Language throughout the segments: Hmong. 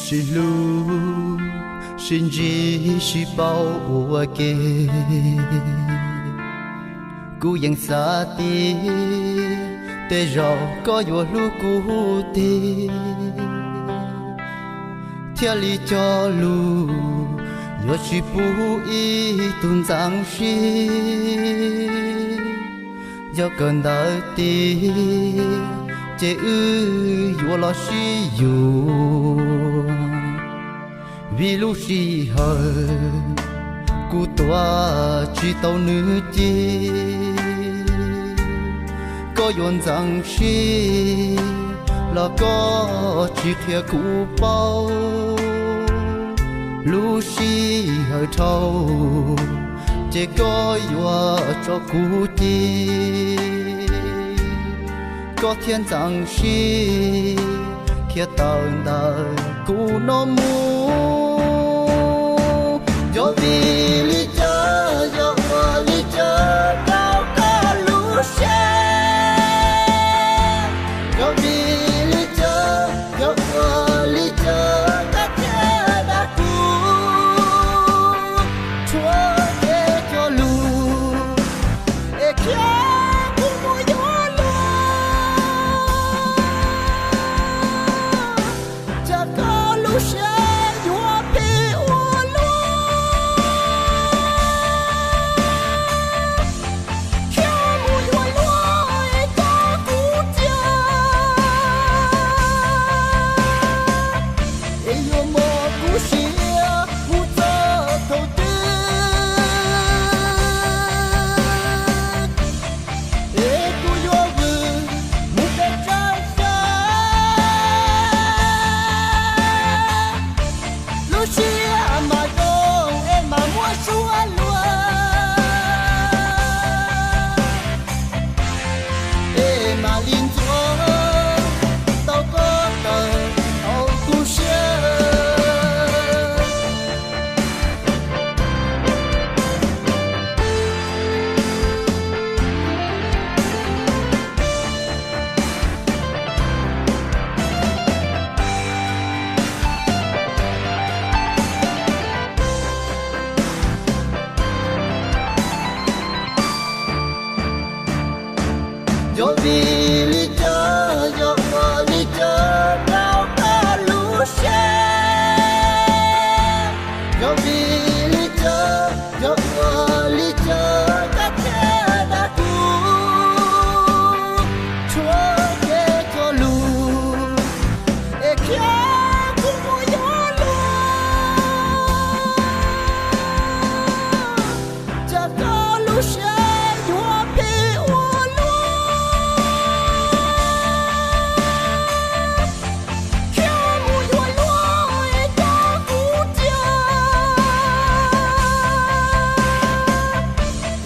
Sib hlub, sib ntsib, sib paub ua ke, kuv yeej xav tias tej zaum koj yuav hlub kuv tiag, thiaj li cog lus yuav tsis pub ib tug ntxeev siab. Yog kawm ntawv tiag ces wb yuav los sib yuav, vim lub sij hawm kuv tuav tsis tau nws ci. Koj yuav ntxeev siab los koj tsis qhia kuv paub, lub sij hawm dhau ces koj yuav tso kuv ci, koj thiaj ntxeev siab khiav tawm ntawm kuv no mus. Yog vim li cas, yog ua li cas rau koj lub siab? Yog vim li cas, yog ua li cas koj thiaj dag kuv, tshuav kev cog lus es khiav kuv mus yuav luag? Tsam koj lub siab yuav pib ua luaj, khiav mus yuav luag es coj kuv cia, es yuav muab kuv siab mus txog thaum twg? Es kuv yuav vwm mus pem tsawg xyoo, lub siab mas zoo es mas muab suab luag, es mam li ntxuav tau koj tawm hauv kuv siab. Yog vim li cas, yog ua li cas rau koj lub siab? Yog vim li cas, yog ua li cas koj thiaj dag kuv, tshuav kev cog lus es khiav kuv mus yuav luag? Tsam koj lub siab yuav pib ua luaj, khiav mus yuav luag es coj kuv cia,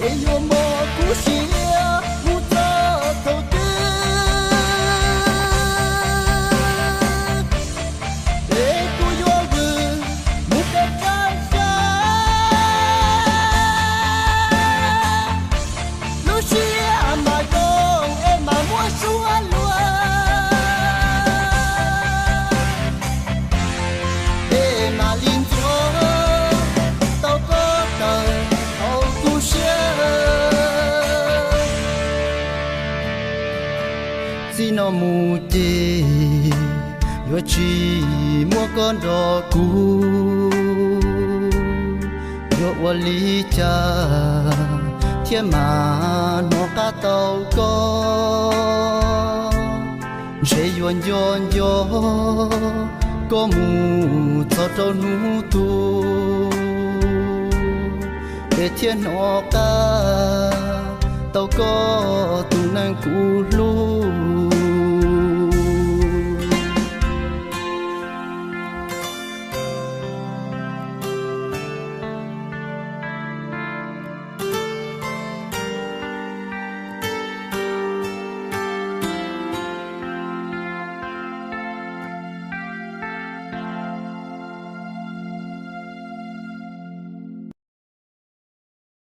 es yuav muab kuv siab mus txog thaum twg? Es kuv yuav vwm mus pem tsawg xyoo, lub siab mas zoo es mas muab suab luag, es mam li ntxuav tau koj tawm hauv kuv siab. Txij no mus ces yuav tsis muaj koj nrog kuv, yuav ua li cas thiaj mam hnov qab tau koj? Ntshe yuav nco nco koj mus txog rau hnub tuag, es thiaj hnov qab tau koj tus neeg kuv hlub.